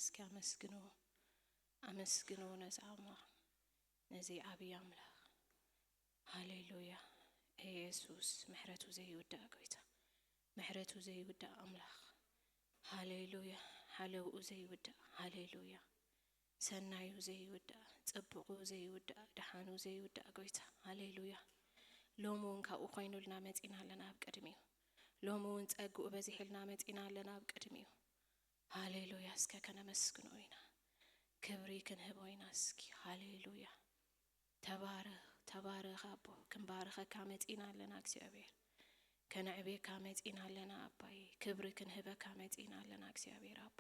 እስኪ ኣመስግንዎ፣ ኣመስግንዎ ነዚ ኣምላኽ፣ ነዚ ዓብዪ ኣምላኽ። ሃሌሉያ። ኢየሱስ ምሕረቱ ዘይውዳእ ጎይታ፣ ምሕረቱ ዘይውዳእ ኣምላኽ። ሃሌሉያ። ሓለውኡ ዘይውዳእ፣ ሃሌሉያ። ሰናዩ ዘይውዳእ፣ ጽቡቑ ዘይውዳእ፣ ደሓኑ ዘይውዳእ ጎይታ። ሃሌሉያ። ሎሚ እውን ካብኡ ኮይኑልና መጺና ኣለና ኣብ ቅድሚኡ። ሎሚ እውን ጸግኡ በዚሕልና መጺና ኣለና ኣብ ቅድሚኡ። ሃሌሉያ። እስከ ከነመስግኖ ኢና። ክብሪ ክንህቦ ኢና እስኪ። ሃሌሉያ። ተባረኽ፣ ተባረኽ ኣቦ። ክንባርኸካ መጺና ኣለና እግዚኣብሔር። ከነዕቤካ መጺና ኣለና ኣባይ። ክብሪ ክንህበካ መጺና ኣለና እግዚኣብሔር ኣቦ።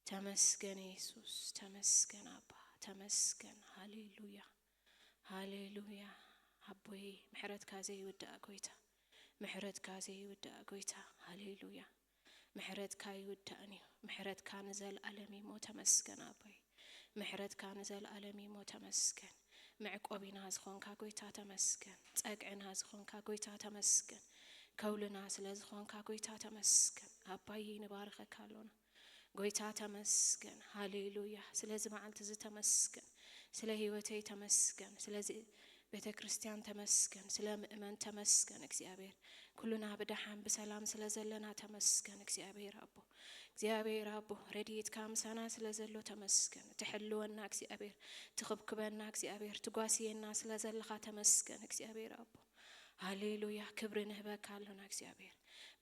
ተመስገን የሱስ፣ ተመስገን ኣባ፣ ተመስገን። ሃሌሉያ፣ ሃሌሉያ። ኣቦይ፣ ምሕረትካ ዘይውዳእ ጎይታ፣ ምሕረትካ ዘይውዳእ ጎይታ። ሃሌሉያ። ምሕረትካ ኣይውዳእን እዩ። ምሕረትካ ንዘለኣለም እዩ እሞ ተመስገን ኣቦይ። ምሕረትካ ንዘለኣለም እዩ እሞ ተመስገን። መዕቆቢና ዝኾንካ ጎይታ ተመስገን። ጸግዕና ዝኾንካ ጎይታ ተመስገን። ከውልና ስለ ዝኾንካ ጎይታ ተመስገን። ኣባይ ንባርኸካ ኣሎና። ጎይታ ተመስገን። ሃሌሉያ። ስለዚ መዓልቲ እዚ ተመስገን። ስለ ህይወተይ ተመስገን። ስለዚ ቤተ ክርስቲያን ተመስገን። ስለ ምእመን ተመስገን እግዚኣብሔር። ኩልና ብደሓን ብሰላም ስለ ዘለና ተመስገን እግዚኣብሔር ኣቦ። እግዚኣብሔር ኣቦ፣ ረድኤትካ ምሳና ስለ ዘሎ ተመስገን። ትሕልወና እግዚኣብሔር፣ ትኽብክበና እግዚኣብሔር፣ ትጓስየና ስለ ዘለኻ ተመስገን እግዚኣብሔር ኣቦ። ሃሌሉያ። ክብሪ ንህበካ ኣሎና እግዚኣብሔር።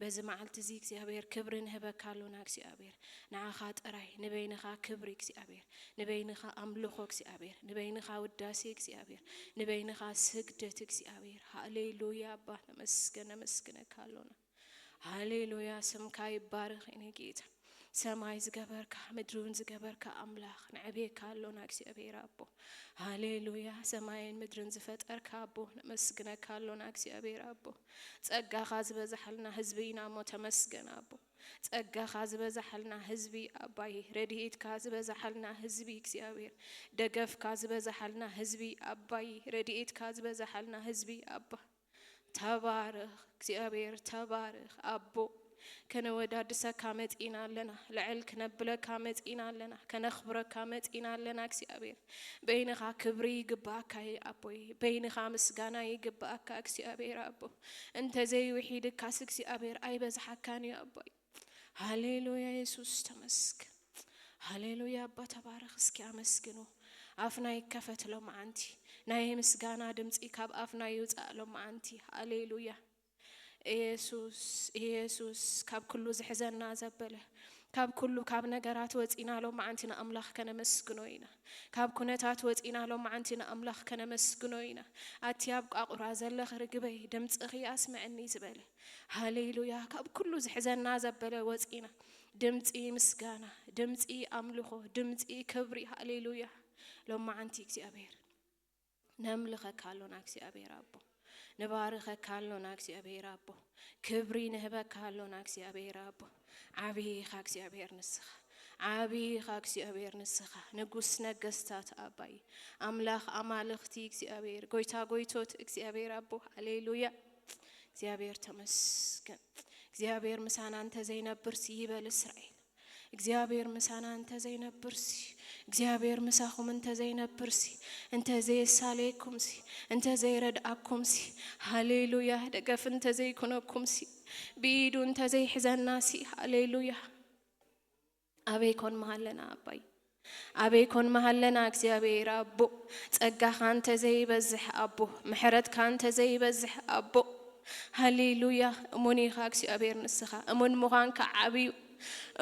በዚ መዓልቲ እዚ እግዚኣብሔር ክብሪ ንህበካ ኣሎና እግዚኣብሔር። ንዓኻ ጥራይ፣ ንበይንኻ ክብሪ እግዚኣብሔር፣ ንበይንኻ ኣምልኾ እግዚኣብሔር፣ ንበይንኻ ውዳሴ እግዚኣብሔር፣ ንበይንኻ ስግደት እግዚኣብሔር። ሃሌሉያ ኣባ፣ ነመስገን፣ ነመስግነካ ኣሎና። ሃሌሉያ፣ ስምካ ይባረኽ የኔ ጌታ። ሰማይ ዝገበርካ፣ ምድሪ እውን ዝገበርካ ኣምላኽ፣ ነዕብየካ ኣሎና እግዚኣብሔር ኣቦ። ሃሌሉያ፣ ሰማይን ምድርን ዝፈጠርካ ኣቦ፣ ነመስግነካ ኣሎና እግዚኣብሔር ኣቦ። ጸጋኻ ዝበዛሓልና ህዝቢ ኢና እሞ ተመስገን ኣቦ። ጸጋኻ ዝበዛሓልና ህዝቢ ኣባይ፣ ረድኤትካ ዝበዛሓልና ህዝቢ እግዚኣብሔር፣ ደገፍካ ዝበዛሓልና ህዝቢ ኣባይ፣ ረድኤትካ ዝበዛሓልና ህዝቢ ኣባ። ተባረኽ እግዚኣብሔር፣ ተባረኽ ኣቦ። ከነወዳድሰካ መጺና ኣለና፣ ልዕል ክነብለካ መጺና ኣለና፣ ከነኽብረካ መጺና ኣለና እግዚኣብሔር። በይንኻ ክብሪ ይግባኣካ ኣቦይ፣ በይንኻ ምስጋና ይግባኣካ እግዚኣብሔር ኣቦ። እንተዘይውሒድካስ እግዚኣብሔር ኣይበዝሓካን እዩ ኣቦይ። ሃሌሉያ የሱስ ተመስገን። ሃሌሉያ ኣባ ተባረኽ። እስኪ ኣመስግኑ። ኣፍና ይከፈት ሎመዓንቲ። ናይ ምስጋና ድምፂ ካብ ኣፍና ይውፃእ ሎመዓንቲ። ሃሌሉያ። ኢየሱስ፣ ኢየሱስ፣ ካብ ኩሉ ዝሕዘና ዘበለ፣ ካብ ኩሉ ካብ ነገራት ወፂና ሎመዓንቲ ንኣምላኽ ከነመስግኖ ኢና። ካብ ኩነታት ወፂና ሎመዓንቲ ንኣምላኽ ከነመስግኖ ኢና። ኣቲ ኣብ ቋቑራ ዘለኽ ርግበይ ድምፅኺ ኣስምዕኒ ዝበለ። ሃሌሉያ። ካብ ኩሉ ዝሕዘና ዘበለ ወፂና ድምፂ ምስጋና፣ ድምፂ ኣምልኾ፣ ድምፂ ክብሪ። ሃሌሉያ። ሎመዓንቲ እግዚኣብሔር ነምልኸካ ኣሎና እግዚኣብሔር ኣቦ። ንባርኸካ ኣሎና እግዚኣብሔር ኣቦ። ክብሪ ንህበካ ኣሎና እግዚኣብሔር ኣቦ። ዓብዪ ኢኻ እግዚኣብሔር ንስኻ። ዓብዪ ኢኻ እግዚኣብሔር ንስኻ። ንጉስ ነገስታት ኣባይ። ኣምላኽ ኣማልኽቲ እግዚኣብሔር። ጎይታ ጎይቶት እግዚኣብሔር ኣቦ። ሃሌሉያ። እግዚኣብሔር ተመስገን። እግዚኣብሔር ምሳና እንተዘይነብርሲ ይበል እስራኤል። እግዚኣብሔር ምሳና እንተዘይነብርሲ፣ እግዚኣብሔር ምሳኹም እንተዘይነብርሲ፣ እንተዘየሳለየኩምሲ፣ እንተዘይረድኣኩምሲ፣ ሃሌሉያ፣ ደገፍ እንተዘይኩነኩምሲ፣ ብኢዱ እንተዘይሕዘናሲ፣ ሃሌሉያ፣ ኣበይ ኮን መሃለና ኣባይ? ኣበይ ኮን መሃለና እግዚኣብሔር ኣቦ? ጸጋኻ እንተዘይበዝሕ ኣቦ፣ ምሕረትካ እንተዘይበዝሕ ኣቦ፣ ሃሌሉያ። እሙን ኢኻ እግዚኣብሔር ንስኻ። እሙን ምዃንካ ዓብዩ፣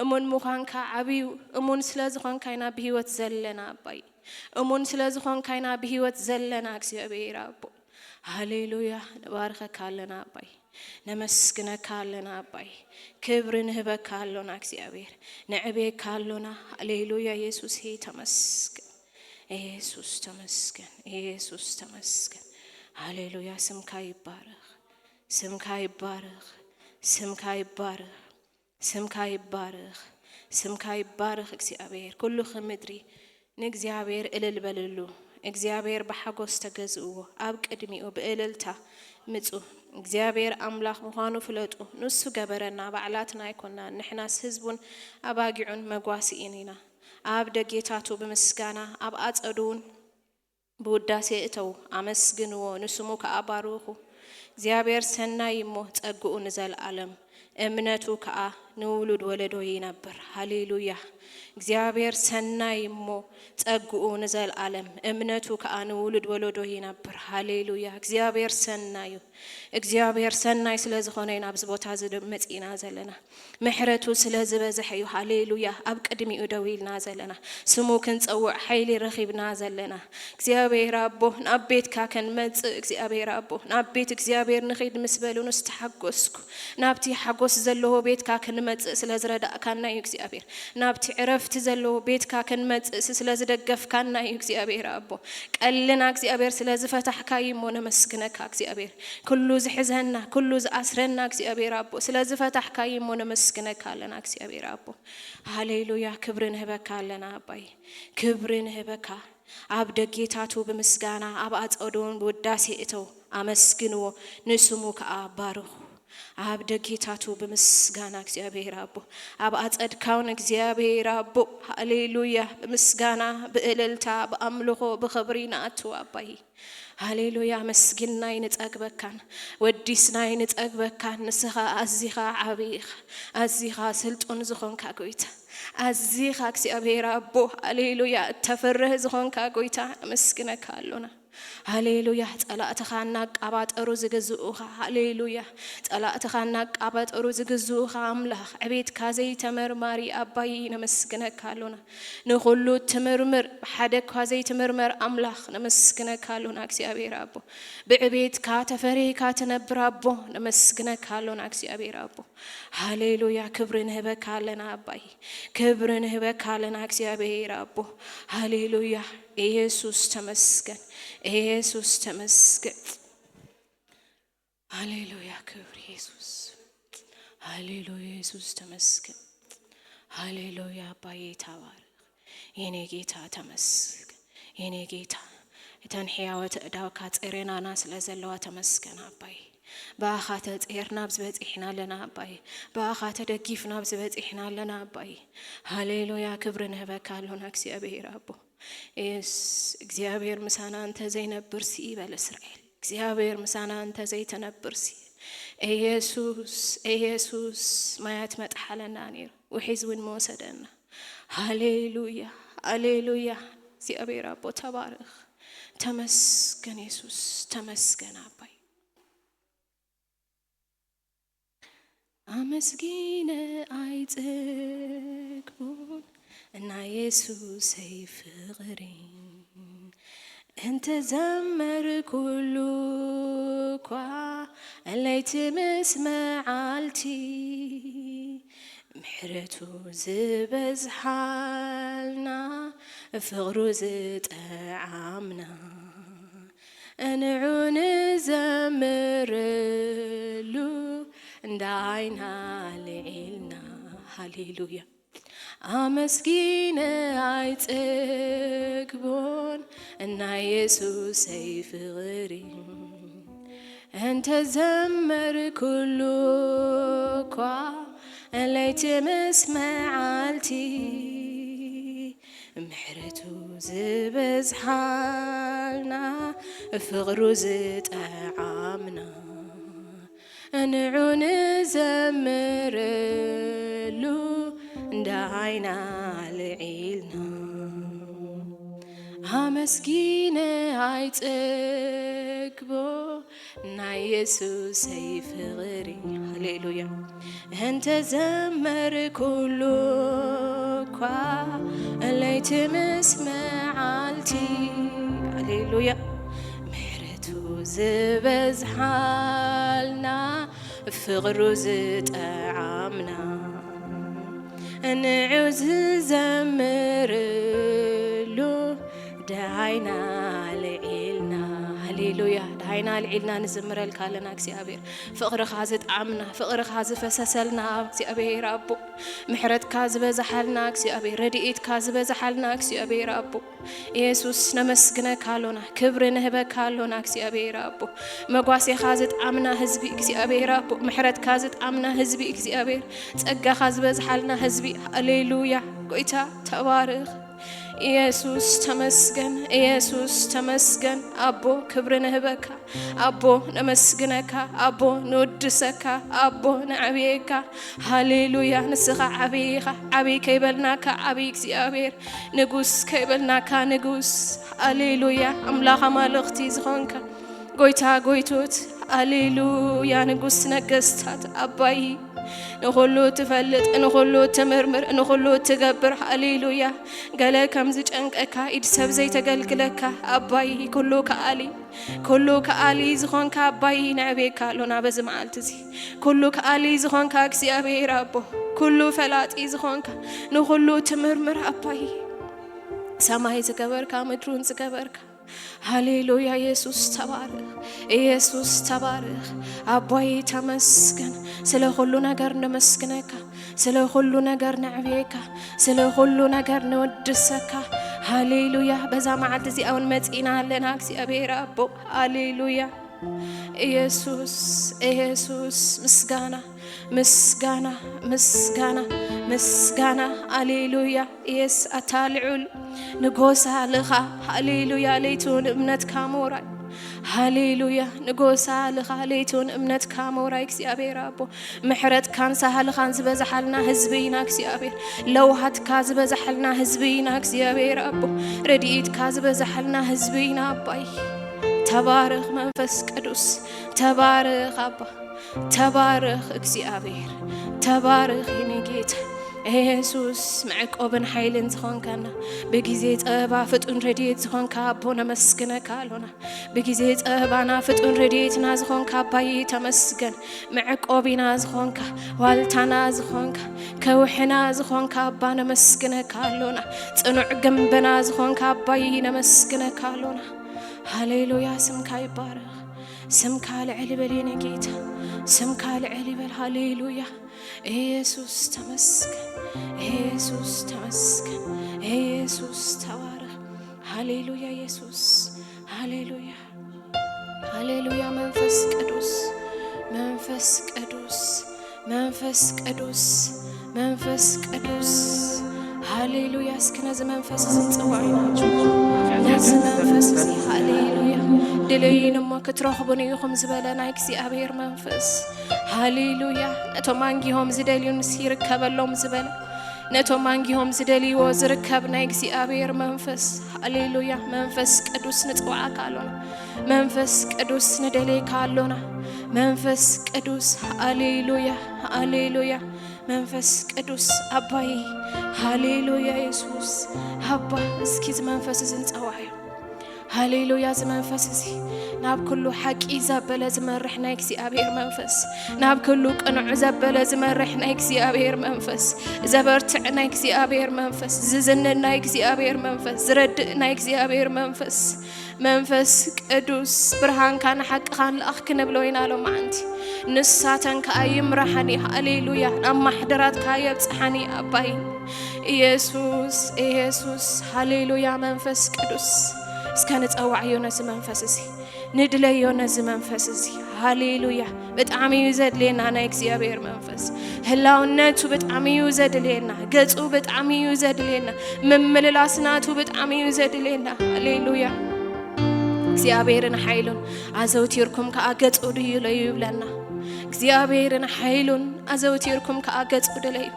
እሙን ምዃንካ ዓብዩ። እሙን ስለ ዝኾንካ ኢና ብህይወት ዘለና ኣባይ። እሙን ስለ ዝኾንካ ኢና ብህይወት ዘለና እግዚኣብሔር ኣቦ። ሃሌሉያ። ንባርኸካ ኣለና ኣባይ። ነመስግነካ ኣለና ኣባይ። ክብሪ ንህበካ ኣሎና እግዚኣብሔር። ነዕብየካ ኣሎና። ሃሌሉያ። ኢየሱስ ተመስገን። ኢየሱስ ተመስገን። ኢየሱስ ተመስገን። ሃሌሉያ። ስምካ ይባረኽ። ስምካ ይባረኽ። ስምካ ይባረኽ። ስምካ ይባረኽ። ስምካ ይባረኽ እግዚኣብሔር። ኩሉኺ ምድሪ ንእግዚኣብሔር እልል በልሉ። እግዚኣብሔር ብሓጎስ ተገዝእዎ። ኣብ ቅድሚኡ ብእልልታ ምጹ። እግዚኣብሔር ኣምላኽ ምዃኑ ፍለጡ። ንሱ ገበረና፣ ባዕላትና ኣይኮናን። ንሕናስ ህዝቡን ኣባጊዑን መጓስኢን ኢና። ኣብ ደጌታቱ ብምስጋና ኣብ ኣጸዱ እውን ብውዳሴ እተው፣ ኣመስግንዎ፣ ንስሙ ከኣ ባርኹ። እግዚኣብሔር ሰናይ እሞ ጸግኡ ንዘለኣለም፣ እምነቱ ከኣ ንውሉድ ወለዶ ይነብር። ሃሌሉያ። እግዚኣብሔር ሰናይ እሞ ጸግኡ ንዘለኣለም፣ እምነቱ ከኣ ንውሉድ ወለዶ ይነብር። ሃሌሉያ። እግዚኣብሔር ሰናይ እዩ። እግዚኣብሔር ሰናይ ስለ ዝኾነ ኢና ኣብዚ ቦታ እዚ ድ-፣ መጺእና ዘለና። ምሕረቱ ስለ ዝበዝሐ እዩ። ሃሌሉያ። ኣብ ቅድሚኡ ደው ኢልና ዘለና። ስሙ ክንጸውዕ ሓይሊ ረኺብና ዘለና። እግዚኣብሔር ኣቦ፣ ናብ ቤትካ ክንመጽእ፣ እግዚኣብሔር ኣቦ፣ ናብ ቤት እግዚኣብሔር ንኺድ ምስ በሉ ንስተሓጎስኩ። ናብቲ ሓጎስ ዘለዎ ቤትካ ክንመጽእ ስለ ዝረዳእካና እዩ እግዚኣብሔር። ናብቲ ዕረፍቲ ዘለዎ ቤትካ ክንመጽእ ስ-፣ ስለ ዝደገፍካና እዩ እግዚኣብሔር ኣቦ። ቀልና እግዚኣብሔር ስለ ዝፈታሕካ እዩ እሞ ነመስግነካ እግዚኣብሔር። ኩሉ ዝሕዘና፣ ኩሉ ዝኣስረና እግዚኣብሔር ኣቦ ስለ ዝፈታሕካ እዩ እሞ ነመስግነካ ኣለና እግዚኣብሔር ኣቦ። ሃሌሉያ። ክብሪ ንህበካ ኣለና ኣባይ። ክብሪ ንህበካ። ኣብ ደጌታቱ ብምስጋና ኣብ ኣጸዱን ብውዳሴ እተው፣ ኣመስግንዎ፣ ንስሙ ከኣ ባርኹ። ኣብ ደጌታቱ ብምስጋና እግዚኣብሔር ኣቦ፣ ኣብ ኣጸድካውን እግዚኣብሔር ኣቦ፣ ሃሌሉያ፣ ብምስጋና፣ ብእልልታ፣ ብኣምልኾ፣ ብኽብሪ ንኣቱ ኣባይ። ሃሌሉያ፣ ኣመስጊንናይ ንጸግበካን፣ ወዲስናይ ንጸግበካን፣ ንስኻ ኣዚኻ ዓቢ ኢኻ፣ ኣዚኻ ስልጡን ዝኾንካ ጎይታ፣ ኣዚኻ እግዚኣብሔር ኣቦ፣ ሃሌሉያ፣ እተፍርህ ዝኾንካ ጎይታ፣ ነመስግነካ ኣሎና። ሃሌሉያ። ጸላእትኻ እናቃባጠሩ ዝግዝኡኻ፣ ሃሌሉያ። ጸላእትኻ እናቃባጠሩ ዝግዝኡኻ ኣምላኽ፣ ዕቤትካ ዘይተመርማሪ ኣባይ ነመስግነካ ኣሎና። ንኹሉ ትምርምር፣ ብሓደ እኳ ዘይትምርመር ኣምላኽ ነመስግነካ ኣሎና እግዚኣብሔር ኣቦ። ብዕቤትካ ተፈሪህካ ትነብር ኣቦ ነመስግነካ ኣሎና እግዚኣብሔር ኣቦ። ሃሌሉያ። ክብሪ ንህበካ ኣለና ኣባይ። ክብሪ ንህበካ ኣለና እግዚኣብሔር ኣቦ። ሃሌሉያ። ኢየሱስ ተመስገን። ኢየሱስ ተመስገን። ሃሌሉያ። ክብሪ ኢየሱስ። ሃሌሉያ። ኢየሱስ ተመስገን። ሃሌሉያ። ኣባዬ ተባረክ። የኔ ጌታ ተመስገን። የኔ ጌታ፣ እተን ሕያወት ኣእዳውካ ጼሬናና ስለ ዘለዋ ተመስገን ኣባይ። ብኣኻ ተጼርና ኣብዚ በጺሕና ኣለና ኣባይ። ብኣኻ ተደጊፍና ኣብዚ በጺሕና ኣለና ኣባይ። ሃሌሉያ። ክብሪ ንህበካ ኣሎና እግዚኣብሔር ኣቦ። ኤስ እግዚኣብሔር ምሳና እንተ ዘይነብርሲ ይበል እስራኤል። እግዚኣብሔር ምሳና እንተ ዘይተነብርሲ። ኢየሱስ፣ ኢየሱስ፣ ማያት መጥሓለና ነይሩ። ውሒዝ እውን መወሰደና። ሃሌሉያ፣ ሃሌሉያ። እግዚኣብሔር ኣቦ ተባረኽ። ተመስገን የሱስ፣ ተመስገን ኣባይ። ኣመስጊነ ኣይጸግቦን ናይ የሱሰይ ፍቕሪ። እንተ ዘመርኩሉ እኳ ለይቲ ምስ መዓልቲ፣ ምሕረቱ ዝበዝሓልና፣ ፍቕሩ ዝጠዓምና፣ እንዑ ንዘምርሉ፣ እንዳ ዓይና ልዒልና። ሃሌሉያ። ኣመስጊነ ኣይጸግቦን ናይ የሱሰይ ፍቕሪ። እንተ ዘመርኩሉ እኳ ለይቲ ምስ መዓልቲ፣ ምሕረቱ ዝበዝሓልና፣ ፍቕሩ ዝጠዓምና፣ እንዑ ንዘምርሉ፣ እንዳ ዓይና ልዒልና። ኣመስጊነ ኣይጸግቦ ናይ የሱሰይ ፍቕሪ። ሃሌሉያ። እንተ ዘመርኩሉ እኳ ለይቲ ምስ መዓልቲ። ሃሌሉያ። ምሕረቱ ዝበዝሓልና፣ ፍቕሩ ዝጠዓምና፣ እንዑ ዝዘምርሉ፣ ደሃይና ልዒልና። ሃሌሉያ። ዓይና ኣልዒልና ንዝምረልካ ኣለና እግዚኣብሔር። ፍቕርኻ ዝጣዕምና፣ ፍቕርኻ ዝፈሰሰልና እግዚኣብሔር ኣቦ፣ ምሕረትካ ዝበዝሓልና እግዚኣብሔር፣ ረድኤትካ ዝበዝሓልና እግዚኣብሔር ኣቦ፣ ኢየሱስ ነመስግነካ ኣሎና፣ ክብሪ ንህበካ ኣሎና እግዚኣብሔር ኣቦ። መጓሴኻ ዝጣዕምና ህዝቢ እግዚኣብሔር ኣቦ፣ ምሕረትካ ዝጣዕምና ህዝቢ እግዚኣብሔር፣ ጸጋኻ ዝበዝሓልና ህዝቢ። ሃሌሉያ። ጎይታ ተባረኽ። ኢየሱስ ተመስገን፣ ኢየሱስ ተመስገን። ኣቦ ክብሪ ንህበካ፣ ኣቦ ነመስግነካ፣ ኣቦ ንውድሰካ፣ ኣቦ ነዕብየካ። ሃሌሉያ። ንስኻ ዓብይ ኢኻ፣ ዓብይ ከይበልናካ ዓብይ እግዚኣብሔር፣ ንጉስ ከይበልናካ ንጉስ። ሃሌሉያ። ኣምላኽ ኣማልኽቲ ዝኾንካ፣ ጎይታ ጎይቶት፣ ሃሌሉያ። ንጉስ ነገስታት ኣባይ፣ ንኹሉ ትፈልጥ፣ ንኹሉ ትምርምር፣ ንኹሉ ትገብር። ሃሌሉያ። ገለ ከም ዝጨንቀካ፣ ኢድ ሰብ ዘይተገልግለካ ኣባይ፣ ኩሉ ከኣሊ፣ ኩሉ ከኣሊ ዝኾንካ ኣባይ፣ ነዕብየካ ኣሎና በዚ መዓልቲ እዚ። ኩሉ ከኣሊ ዝኾንካ እግዚኣብሔር ኣቦ፣ ኩሉ ፈላጢ ዝኾንካ፣ ንኹሉ ትምርምር ኣባይ፣ ሰማይ ዝገበርካ፣ ምድሩን ዝገበርካ። ሃሌሉያ። ኢየሱስ ተባረኽ፣ ኢየሱስ ተባረኽ። ኣቦይ ተመስገን፣ ስለ ኩሉ ነገር ነመስግነካ፣ ስለ ኩሉ ነገር ነዕብየካ፣ ስለ ኩሉ ነገር ንወድሰካ። ሃሌሉያ። በዛ መዓልቲ እዚኣ እውን መጺና ኣለና እግዚኣብሔር ኣቦ። ሃሌሉያ። ኢየሱስ፣ ኢየሱስ፣ ምስጋና፣ ምስጋና፣ ምስጋና፣ ምስጋና። ሃሌሉያ። ኢየሱስ ኣታ ልዑል ንጎሳ ልኻ። ሃሌሉያ። ለይቱን እምነትካ ሞራይ። ሃሌሉያ። ንጎሳ ልኻ፣ ለይቱን እምነትካ ሞራይ እግዚኣብሔር ኣቦ። ምሕረትካን ሳህልኻን ዝበዝሓልና ህዝቢ ኢና እግዚኣብሔር። ለውሃትካ ዝበዝሓልና ህዝቢ ኢና እግዚኣብሔር ኣቦ። ረድኤትካ ዝበዝሓልና ህዝቢ ኢና ኣባይ። ተባረኽ መንፈስ ቅዱስ፣ ተባረኽ ኣባ፣ ተባረኽ እግዚኣብሔር፣ ተባረኽ የኔ ጌታ። ኢየሱስ መዕቆብን ሓይልን ዝኾንካና፣ ብግዜ ጸበባ ፍጡን ረድኤት ዝኾንካ ኣቦ ነመስግነካ ኣሎና። ብግዜ ጸበባና ፍጡን ረድኤትና ዝኾንካ ኣባይ ተመስገን። መዕቆቢና ዝኾንካ፣ ዋልታና ዝኾንካ፣ ከውሕና ዝኾንካ ኣባ ነመስግነካ ኣሎና። ጽኑዕ ግንብና ዝኾንካ ኣባይ ነመስግነካ ኣሎና። ሃሌሉያ። ስምካ ይባረኽ። ስምካ ልዕል ይበል የኔ ጌታ። ስምካ ልዕል ይበል። ሃሌሉያ። ኢየሱስ ተመስገን። ኢየሱስ ተመስገን። ኢየሱስ ተባረኽ። ሃሌሉያ ኢየሱስ። ሃሌሉያ። ሃሌሉያ። መንፈስ ቅዱስ፣ መንፈስ ቅዱስ፣ መንፈስ ቅዱስ፣ መንፈስ ቅዱስ። ሃሌሉያ። እስኪ ነዚ መንፈስ እዚ ንጽውዖ ኢና። ነዚ መንፈስ እዚ፣ ሃሌሉያ፣ ድለዩን እሞ ክትረኽቡን ኢኹም ዝበለ ናይ እግዚኣብሔር መንፈስ። ሃሌሉያ። ነቶም ኣንጊሆም ዝደልዩንስ ይርከበሎም ዝበለ፣ ነቶም ኣንጊሆም ዝደልይዎ ዝርከብ ናይ እግዚኣብሔር መንፈስ። ሃሌሉያ። መንፈስ ቅዱስ ንጽውዓካ ኣሎና። መንፈስ ቅዱስ ንደልየካ ኣሎና። መንፈስ ቅዱስ፣ ሃሌሉያ፣ ሃሌሉያ። መንፈስ ቅዱስ ኣባይ፣ ሃሌሉያ። የሱስ ኣባ፣ እስኪ እዚ መንፈስ እዚ ንጸውዓዮ። ሃሌሉያ። እዚ መንፈስ እዚ ናብ ኩሉ ሓቂ ዘበለ ዝመርሕ ናይ እግዚኣብሔር መንፈስ፣ ናብ ኩሉ ቅኑዕ ዘበለ ዝመርሕ ናይ እግዚኣብሔር መንፈስ፣ ዘበርትዕ ናይ እግዚኣብሔር መንፈስ፣ ዝዝንን ናይ እግዚኣብሔር መንፈስ፣ ዝረድእ ናይ እግዚኣብሔር መንፈስ። መንፈስ ቅዱስ፣ ብርሃንካ ንሓቅኻን ልኣኽ ክንብሎ ኢና ሎማዓንቲ። ንሳተን ከኣ ይምራሓን እዩ። ሃሌሉያ። ናብ ማሕደራትካ የብጽሓን እዩ ኣባይ። ኢየሱስ፣ ኢየሱስ፣ ሃሌሉያ። መንፈስ ቅዱስ፣ እስከ ንጸዋዕዮ ነዚ መንፈስ እዚ፣ ንድለዮ ነዚ መንፈስ እዚ። ሃሌሉያ። ብጣዕሚ እዩ ዘድልየና ናይ እግዚኣብሔር መንፈስ። ህላውነቱ ብጣዕሚ እዩ ዘድልየና። ገጹ ብጣዕሚ እዩ ዘድልየና። ምምልላስ ናቱ ብጣዕሚ እዩ ዘድልየና። ሃሌሉያ። እግዚኣብሔርን ሓይሉን ኣዘውቲርኩም ከኣ ገጹ ድዩ ለዩ ይብለና። እግዚኣብሔርን ሓይሉን ኣዘውቲርኩም ከኣ ገጹ ድለዩ።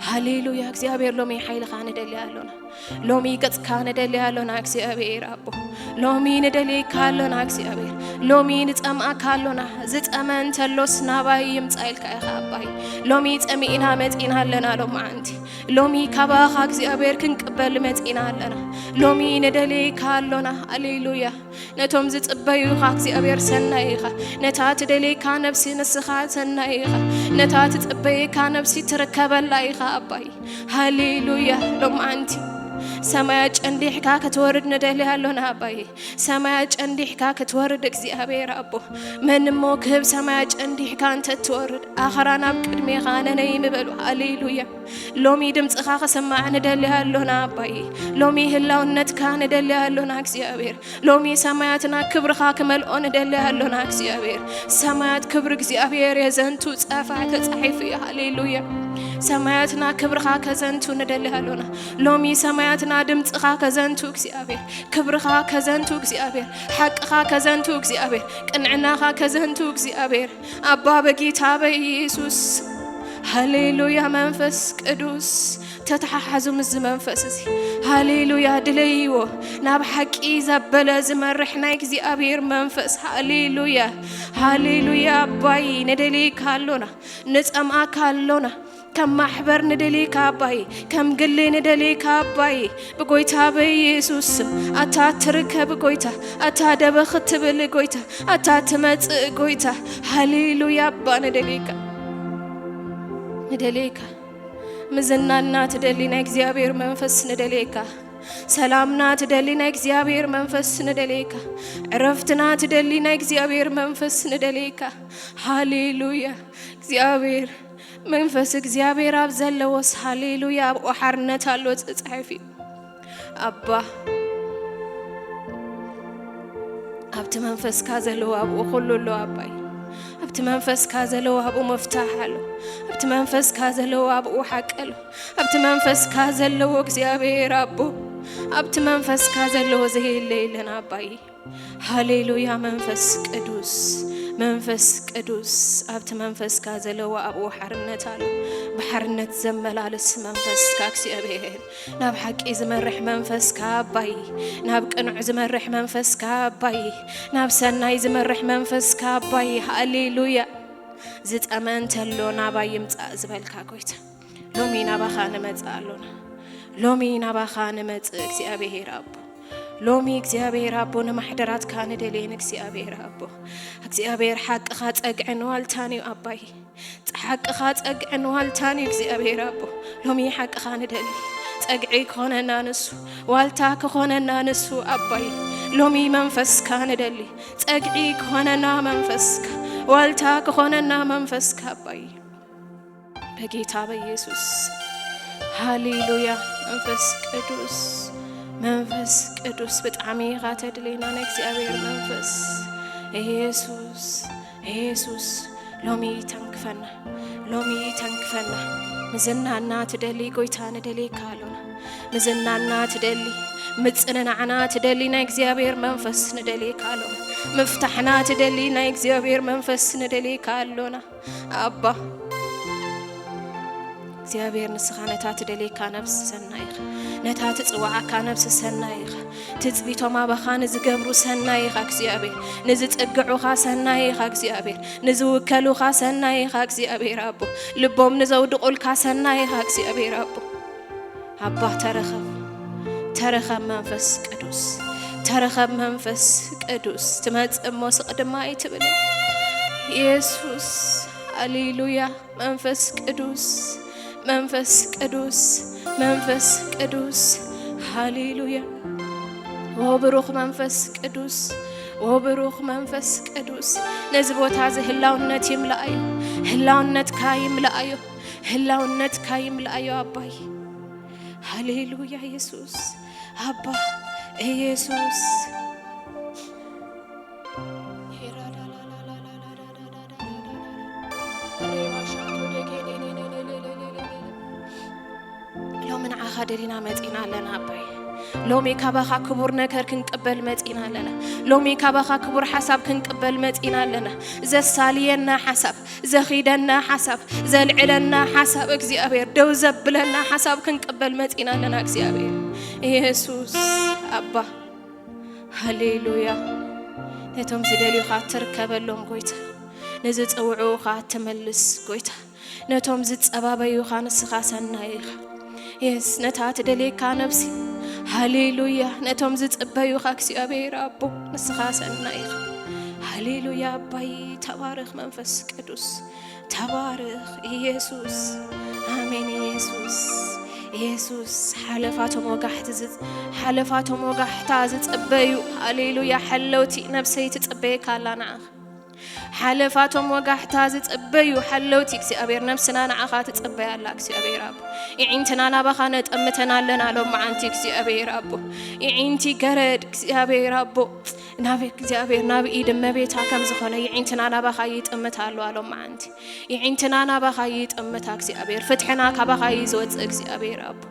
ሃሌሉያ። እግዚኣብሔር ሎሚ ሓይልኻ ንደሊ ኣሎና። ሎሚ ገጽካ ንደሊ ኣሎና እግዚኣብሔር ኣቦ። ሎሚ ንደልየካ ኣሎና እግዚኣብሔር። ሎሚ ንጸምኣካ ኣሎና። ዝጸመ እንተሎስ ናባይ ይምጻእ ኢልካ ኢኻ ኣባይ። ሎሚ ጸሚእና መጺና ኣለና ሎማዓንቲ። ሎሚ ካባኻ እግዚኣብሔር ክንቅበል መጺና ኣለና። ሎሚ ንደልየካ ኣሎና። ሃሌሉያ። ነቶም ዝጽበዩኻ እግዚኣብሔር ሰናይ ኢኻ። ነታ ትደልየካ ነብሲ ንስኻ ሰናይ ኢኻ። ነታ ትጽበየካ ነብሲ ትርከበላ ኢኻ ኣባይ። ሃሌሉያ። ሎማዓንቲ ሰማያት ጨንዲሕካ ክትወርድ ንደሊ ኣሎና ኣባይ። ሰማያት ጨንዲሕካ ክትወርድ እግዚኣብሔር ኣቦ። መን እሞ ክህብ ሰማያት ጨንዲሕካ እንተ ትወርድ፣ ኣኽራን ኣብ ቅድሜኻ ነነይ ምበሉ። ሃሌሉያ። ሎሚ ድምፅኻ ክስማዕ ንደሊ ኣሎና ኣባይ። ሎሚ ህላውነትካ ንደሊ ኣሎና እግዚኣብሔር። ሎሚ ሰማያትና ክብርኻ ክመልኦ ንደሊ ኣሎና እግዚኣብሔር። ሰማያት ክብሪ እግዚኣብሔር የዘንቱ ጸፋሕ ተጻሒፉ እዩ። ሃሌሉያ። ሰማያትና ክብርኻ ከዘንቱ ንደሊ ኣሎና። ሎሚ ሰማያትና ድምጽኻ ከዘንቱ እግዚኣብሔር። ክብርኻ ከዘንቱ እግዚኣብሔር። ሓቅኻ ከዘንቱ እግዚኣብሔር። ቅንዕናኻ ከዘንቱ እግዚኣብሔር። ኣባ በጌታ በኢየሱስ። ሃሌሉያ መንፈስ ቅዱስ። ተተሓሓዙ ምስዚ መንፈስ እዚ። ሃሌሉያ ድለይዎ። ናብ ሓቂ ዘበለ ዝመርሕ ናይ እግዚኣብሔር መንፈስ። ሃሌሉያ። ሃሌሉያ ኣባይ ንደልየካ ኣሎና። ንጸምኣካ ኣሎና። ከም ማሕበር ንደልየካ ኣባይ። ከም ግሊ ንደልየካ ኣባይ። ብጎይታ በኢየሱስ ስም። ኣታ ትርከብ ጎይታ። ኣታ ደበኽ ትብል ጎይታ። ኣታ ትመጽእ ጎይታ። ሃሌሉያ ኣባ ንደልየካ። ንደልየካ። ምዝናና ትደሊ ናይ እግዚኣብሔር መንፈስ ንደልየካ። ሰላምና ትደሊ ናይ እግዚኣብሔር መንፈስ ንደልየካ። ዕረፍትና ትደሊ ናይ እግዚኣብሔር መንፈስ ንደልየካ። ሃሌሉያ። እግዚኣብሔር መንፈስ እግዚኣብሔር ኣብ ዘለዎስ ሃሌሉያ ኣብኡ ሓርነት ኣሎ ተጻሒፉ እዩ። ኣባ ኣብቲ መንፈስካ ዘለዎ ኣብኡ ኩሉ ኣሎ ኣባይ። ኣብቲ መንፈስካ ዘለዎ ኣብኡ መፍታሕ ኣሎ። ኣብቲ መንፈስካ ዘለዎ ኣብኡ ሓቂ ኣሎ። ኣብቲ መንፈስካ ዘለዎ እግዚኣብሔር ኣቦ ኣብቲ መንፈስካ ዘለዎ ዘየለ የለን ኣባይ። ሃሌሉያ መንፈስ ቅዱስ መንፈስ ቅዱስ ኣብቲ መንፈስካ ዘለዎ ኣብኡ ሓርነት ኣሎ። ብሓርነት ዘመላልስ መንፈስካ እግዚኣብሔር ናብ ሓቂ ዝመርሕ መንፈስካ ኣባይ። ናብ ቅኑዕ ዝመርሕ መንፈስካ ኣባይ። ናብ ሰናይ ዝመርሕ መንፈስካ ኣባይ። ሃሌሉያ። ዝጠመ እንተሎ ናባይ ይምጻእ ዝበልካ ጎይታ። ሎሚ ናባኻ ንመጽእ ኣሎና። ሎሚ ናባኻ ንመጽእ እግዚኣብሔር ኣቦ። ሎሚ እግዚኣብሔር ኣቦ ንማሕደራትካ ንደልየን እግዚኣብሔር ኣቦ። እግዚኣብሔር ሓቅኻ ጸግዕን ዋልታን እዩ ኣባይ። ሓቅኻ ጸግዕን ዋልታን እዩ እግዚኣብሔር ኣቦ። ሎሚ ሓቅኻ ንደሊ። ጸግዒ ክኾነና ንሱ። ዋልታ ክኾነና ንሱ ኣባይ። ሎሚ መንፈስካ ንደሊ። ጸግዒ ክኾነና መንፈስካ። ዋልታ ክኾነና መንፈስካ ኣባይ። በጌታ በኢየሱስ። ሃሌሉያ መንፈስ ቅዱስ መንፈስ ቅዱስ ብጣዕሚ ኢኻ ተድሌና ናይ እግዚኣብሔር መንፈስ ኢየሱስ ኢየሱስ ሎሚ ተንክፈና ሎሚ ተንክፈና። ምዝናና ትደሊ ጎይታ ንደልየካ ኣሎና። ምዝናና ትደሊ ምጽንናዕና ትደሊ ናይ እግዚኣብሔር መንፈስ ንደልየካ ኣሎና። ምፍታሕና ትደሊ ናይ እግዚኣብሔር መንፈስ ንደልየካ ኣሎና። ኣባ እግዚኣብሔር ንስኻ ነታ ትደልየካ ነብሲ ሰናይ ኢኻ። ነታ ትጽውዓካ ነብሲ ሰናይ ኢኻ። ትጽቢቶም ኣባኻ ንዝገብሩ ሰናይ ኢኻ እግዚኣብሔር። ንዝጽግዑኻ ሰናይ ኢኻ እግዚኣብሔር። ንዝውከሉኻ ሰናይ ኢኻ እግዚኣብሔር ኣቦ። ልቦም ንዘውድቑልካ ሰናይ ኢኻ እግዚኣብሔር ኣቦ። ኣባ ተረኸብ ተረኸብ መንፈስ ቅዱስ ተረኸብ መንፈስ ቅዱስ። ትመጽእ እሞ ስቕ ድማ ኣይትብል። ኢየሱስ ሃሌሉያ። መንፈስ ቅዱስ መንፈስ ቅዱስ መንፈስ ቅዱስ ሃሌሉያ። ኦ ብሩኽ መንፈስ ቅዱስ ኦ ብሩኽ መንፈስ ቅዱስ ነዚ ቦታ እዚ ህላውነት ይምልኣዮ። ህላውነትካ ይምልኣዮ። ህላውነትካ ይምልኣዮ ኣባይ። ሃሌሉያ ኢየሱስ ኣባ ኢየሱስ። ሎሚ ንዓኻ ደሊና መጺና ኣለና ኣባይ። ሎሚ ካባኻ ክቡር ነገር ክንቅበል መጺና ኣለና። ሎሚ ካባኻ ክቡር ሓሳብ ክንቅበል መጺና ኣለና። ዘሳልየና ሓሳብ፣ ዘኺደና ሓሳብ፣ ዘልዕለና ሓሳብ እግዚኣብሔር፣ ደው ዘብለና ሓሳብ ክንቅበል መጺና ኣለና እግዚኣብሔር። ኢየሱስ ኣባ ሃሌሉያ። ነቶም ዝደልዩኻ ትርከበሎም ጎይታ፣ ንዝጸውዑኻ ትመልስ ጎይታ፣ ነቶም ዝጸባበዩኻ ንስኻ ሰናይ ኢኻ። የስ ነታ ትደልየካ ነብሲ ሃሌሉያ። ነቶም ዝጽበዩኻ እግዚኣብሔር ኣቦ ንስኻ ሰናይ ኢኻ። ሃሌሉያ ኣባይ ተባረኽ መንፈስ ቅዱስ ተባረኽ ኢየሱስ። ኣሜን ኢየሱስ ኢየሱስ ሓለፋቶም ወጋሕቲ ዝጽ-፣ ሓለፋቶም ወጋሕታ ዝጽበዩ፣ ሃሌሉያ፣ ሓለውቲ ነብሰይ ትጽበየካ ኣላ ንዓኻ። ሓለፋቶም ወጋሕታ ዝጽበዩ ሓለውቲ እግዚኣብሔር ነብስና ንዓኻ ትጽበያ ኣላ እግዚኣብሔር ኣቦ። ይዒንትና ናባኻ ነጠምተን ኣለና ሎም መዓንቲ እግዚኣብሔር ኣቦ። ይዒንቲ ገረድ እግዚኣብሔር ኣቦ። ናብ እግዚኣብሔር ናብ ኢድ እመቤታ ከም ዝኾነ ይዒንትና ናባኻ ይጥምት ኣለዋ ሎም መዓንቲ። ይዒንትና ናባኻ ይጥምታ እግዚኣብሔር። ፍትሕና ካባኻ እዩ ዝወጽእ እግዚኣብሔር ኣቦ።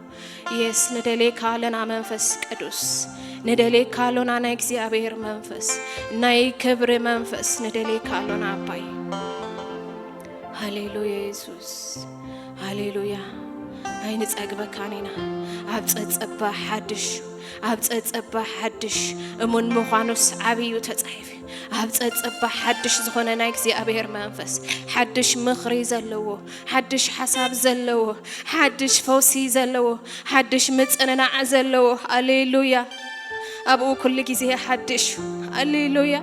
የስ ንደሌካ ኣለና መንፈስ ቅዱስ። ንደሌካ ኣሎና ናይ እግዚኣብሔር መንፈስ። ናይ ክብሪ መንፈስ ንደሌካ ኣሎና ኣባይ። ሃሌሉያ የሱስ። ሃሌሉያ። ኣይንጸግበካን ኢና። ኣብ ጸጸባ ሓድሽ፣ ኣብ ጸጸባ ሓድሽ እሙን ምዃኑስ ዓብዩ ተጻሒፉ። ኣብ ጸጸባ ሓድሽ ዝኾነ ናይ እግዚኣብሔር መንፈስ፣ ሓድሽ ምኽሪ ዘለዎ፣ ሓድሽ ሓሳብ ዘለዎ፣ ሓድሽ ፈውሲ ዘለዎ፣ ሓድሽ ምጽንናዕ ዘለዎ። ሃሌሉያ። ኣብኡ ኩሉ ግዜ ሓድሽ እዩ። ሃሌሉያ።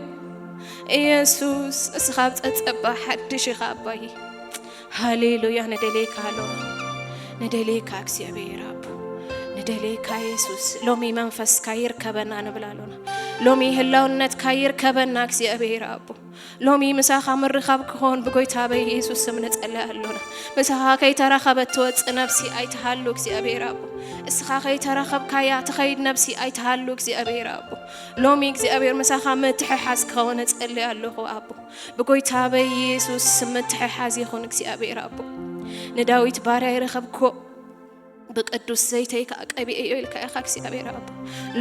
ኢየሱስ፣ እስኻ ኣብ ጸጸባ ሓድሽ ኢኻ ኣባይ። ሃሌሉያ። ንደሌካ ኣሎና። ንደሌካ እግዚኣብሔር ኣቦ። ንደሌካ የሱስ። ሎሚ መንፈስካ ይርከበና ንብል ኣሎና። ሎሚ ህላውነትካ ይርከበና እግዚኣብሔር ኣቦ። ሎሚ ምሳኻ ምርኻብ ክኾን ብጎይታ በኢየሱስ ስም ንጸሊ ኣሎና። ምሳኻ ከይተራኸበት ትወጽእ ነብሲ ኣይትሃሉ እግዚኣብሔር ኣቦ። እስኻ ከይተራኸብካያ ትኸይድ ነብሲ ኣይትሃሉ እግዚኣብሔር ኣቦ። ሎሚ እግዚኣብሔር ምሳኻ ምትሕሓዝ ክኸውን እጸሊ ኣለኹ ኣቦ። ብጎይታ በኢየሱስ ስም ምትሕሓዝ ይኹን እግዚኣብሔር ኣቦ። ንዳዊት ባርያ ይረኸብክዎ ብቅዱስ ዘይተይ ከዓ ቀቢኤዮ ኢልካ ኢኻ እግዚኣብሔር ኣቦ።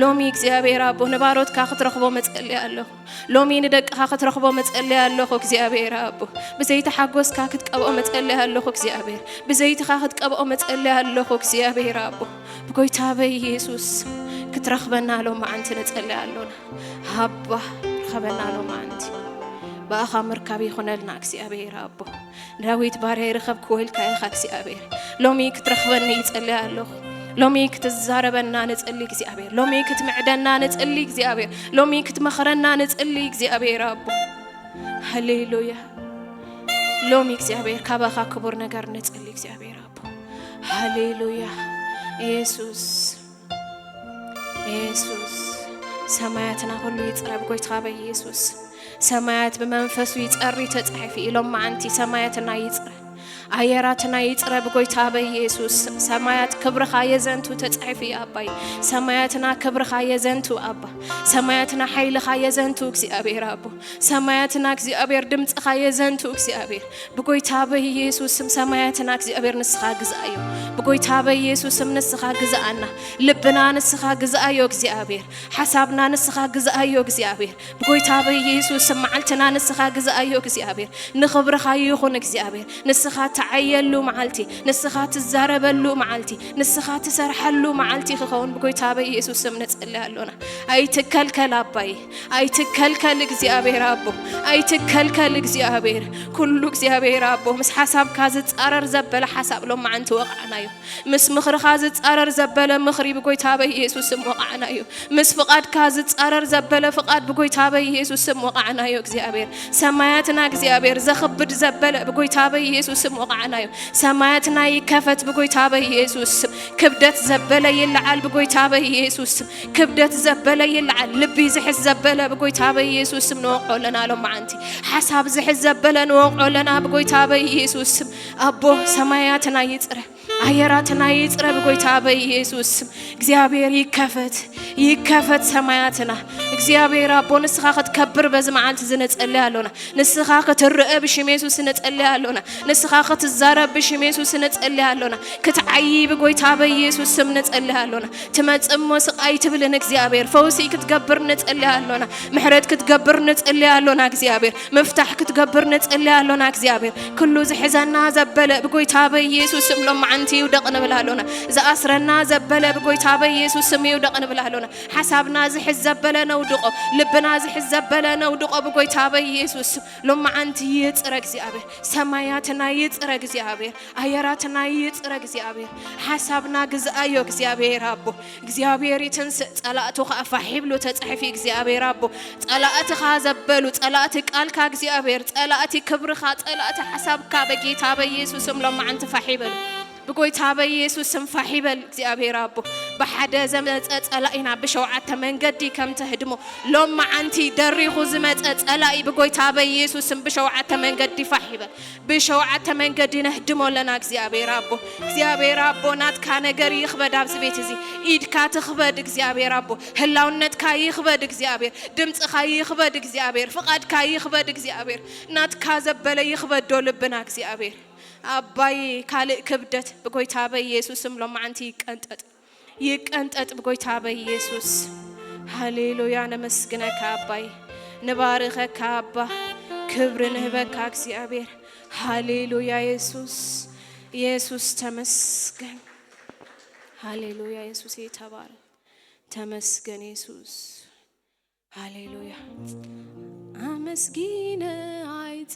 ሎሚ እግዚኣብሔር ኣቦ ንባሮትካ ክትረኽቦ መጸለይ ኣለኹ። ሎሚ ንደቅኻ ክትረኽቦ መጸለይ ኣለኹ እግዚኣብሔር ኣቦ። ብዘይተሓጎስካ ክትቀብኦ መጸለይ ኣለኹ እግዚኣብሔር። ብዘይትኻ ክትቀብኦ መጸለይ ኣለኹ እግዚኣብሔር ኣቦ። ብጎይታ በኢየሱስ ክትረኽበና ሎም መዓንቲ ንጸለይ ኣሎና። ሃባ ርኸበና ሎም መዓንቲ። ብኣኻ ምርካብ ይኹነልና እግዚኣብሔር ኣቦ። ዳዊት ባርያ ይረኸብክዎ ኢልካ ኢኻ እግዚኣብሔር። ሎሚ ክትረኽበኒ ይጸሊ ኣለኹ። ሎሚ ክትዛረበና ንጸሊ እግዚኣብሔር። ሎሚ ክትምዕደና ንጸሊ እግዚኣብሔር። ሎሚ ክትመኽረና ንጸሊ እግዚኣብሔር ኣቦ። ሃሌሉያ። ሎሚ እግዚኣብሔር ካባኻ ክቡር ነገር ንጸሊ እግዚኣብሔር ኣቦ። ሃሌሉያ። ኢየሱስ። ኢየሱስ። ሰማያትና ኩሉ ይጽረ ብጎይታ በኢየሱስ። ሰማያት ብመንፈሱ ይጸሪ ተጻሒፉ ኢሎም መዓንቲ ሰማያትና ይጽረ። ኣየራትና ይጽረ ብጎይታ በኢየሱስ። ሰማያት ክብርኻ የዘንቱ ተጻሒፉ እዩ ኣባይ። ሰማያትና ክብርኻ የዘንቱ ኣባ። ሰማያትና ሓይልኻ የዘንቱ እግዚኣብሔር ኣቦ። ሰማያትና እግዚኣብሔር ድምጽኻ የዘንቱ እግዚኣብሔር። ብጎይታ በኢየሱስ ስም ሰማያትና እግዚኣብሔር ንስኻ ግዛእዮ። ብጎይታ በኢየሱስ ስም ንስኻ ግዛኣና። ልብና ንስኻ ግዛእዮ እግዚኣብሔር። ሓሳብና ንስኻ ግዛእዮ እግዚኣብሔር። ብጎይታ በኢየሱስ ስም መዓልትና ንስኻ ግዛእዮ እግዚኣብሔር። ንኽብርኻ ይኹን እግዚኣብሔር። ንስኻ ትዓየሉ መዓልቲ፣ ንስኻ ትዛረበሉ መዓልቲ፣ ንስኻ ትሰርሓሉ መዓልቲ ክኸውን ብጎይታ በኢየሱስ ስም ንጽሊ ኣሎና። ኣይትከልከል ኣባይ፣ ኣይትከልከል እግዚኣብሔር ኣቦ፣ ኣይትከልከል እግዚኣብሔር። ኩሉ እግዚኣብሔር ኣቦ ምስ ሓሳብካ ዝጻረር ዘበለ ሓሳብ ሎም መዓንቲ ወቕዕናዮ። ምስ ምኽርኻ ዝጻረር ዘበለ ምኽሪ ብጎይታ በኢየሱስ ስም ወቕዕናዮ። ምስ ፍቓድካ ዝጻረር ዘበለ ፍቓድ ብጎይታ በኢየሱስ ስም ወቕዕናዮ እግዚኣብሔር። ሰማያትና እግዚኣብሔር ዘኽብድ ዘበለ ብጎይታ በኢየሱስ ስም ወቕዕናዮ። ሰማያትና ይከፈት ብጎይታ በኢየሱስ ስም። ክብደት ዘበለ ይለዓል ብጎይታ በኢየሱስ ስም። ክብደት ዘበለ ይለዓል። ልቢ ዝሕዝ ዘበለ ብጎይታ በኢየሱስ ስም ንወቕዖ ኣለና ሎም መዓንቲ። ሓሳብ ዝሕዝ ዘበለ ንወቕዖ ኣለና ብጎይታ በኢየሱስ ስም። ኣቦ ሰማያትና ይጽረ። ኣየራትና ይጽረ ብጎይታ በኢየሱስ ስም። እግዚኣብሔር ይከፈት፣ ይከፈት ሰማያትና። እግዚኣብሔር ኣቦ ንስኻ ክትከብር በዚ መዓልቲ እዚ ንጸሊ ኣሎና። ንስኻ ክትርአ ብሽም የሱስ ንጸሊ ኣሎና። ንስኻ ክትዛረብ ብሽም የሱስ ንጸሊ ኣሎና። ክትዓዪ ብጎይታ በኢየሱስ ስም ንጸሊ ኣሎና። ትመጽእ እሞ ስቕ ኣይትብልን እግዚኣብሔር። ፈውሲ ክትገብር ንጸሊ ኣሎና። ምሕረት ክትገብር ንጸሊ ኣሎና እግዚኣብሔር። ምፍታሕ ክትገብር ንጸሊ ኣሎና እግዚኣብሔር። ኩሉ ዝሕዘና ዘበለ ብጎይታ በኢየሱስ ስም ሎም መዓንቲ ይውደቕ ንብል ኣሎና። ዝኣስረና ዘበለ ብጎይታ በኢየሱስ ስም ይውደቕ ንብል ኣሎና። ሓሳብና ዝሕዝ ዘበለ ነውድቖ። ልብና ዝሕዝ ዘበለ ነውድቖ ብጎይታ በኢየሱስ ስም። ሎም መዓንቲ ይጽረ እግዚኣብሔር። ሰማያትና ይጽረ እግዚኣብሔር። ኣየራትና ይጽረ እግዚኣብሔር። ሓሳብና ግዝኣዮ እግዚኣብሔር ኣቦ። እግዚኣብሔር ይትንስእ፣ ጸላእቱ ኸኣ ፋሕ ይብሉ ተጻሒፉ እግዚኣብሔር ኣቦ። ጸላእትኻ ዘበሉ፣ ጸላእቲ ቃልካ እግዚኣብሔር፣ ጸላእቲ ክብርኻ፣ ጸላእቲ ሓሳብካ በጌታ በኢየሱስ ስም ሎም መዓንቲ ፋሕ ይበሉ። ብጎይታ በኢየሱስ ስም ፋሕ ይበል እግዚኣብሔር ኣቦ። ብሓደ ዘመጸ ጸላኢና ብሸውዓተ መንገዲ ከም ተህድሞ፣ ሎም መዓንቲ ደሪኹ ዝመጸ ጸላኢ ብጎይታ በኢየሱስ ስም ብሸውዓተ መንገዲ ፋሕ ይበል። ብሸውዓተ መንገዲ ነህድሞ ኣለና እግዚኣብሔር ኣቦ። እግዚኣብሔር ኣቦ ናትካ ነገር ይኽበድ ኣብዚ ቤት እዚ። ኢድካ ትኽበድ እግዚኣብሔር ኣቦ። ህላውነትካ ይኽበድ እግዚኣብሔር። ድምፅኻ ይኽበድ እግዚኣብሔር። ፍቓድካ ይኽበድ እግዚኣብሔር። ናትካ ዘበለ ይኽበዶ ልብና እግዚኣብሔር። ኣባይ ካልእ ክብደት ብጎይታ በኢየሱስ ስም ሎማዓንቲ ይቀንጠጥ። ይቀንጠጥ ብጎይታ በኢየሱስ። ሃሌሉያ ነመስግነካ ኣባይ። ንባርከካ ኣባ። ክብሪ ንህበካ እግዚኣብሔር። ሃሌሉያ የሱስ። የሱስ ተመስገን። ሃሌሉያ የሱስ ተባረክ። ተመስገን የሱስ። ሃሌሉያ። ኣመስጊነ ኣይጸ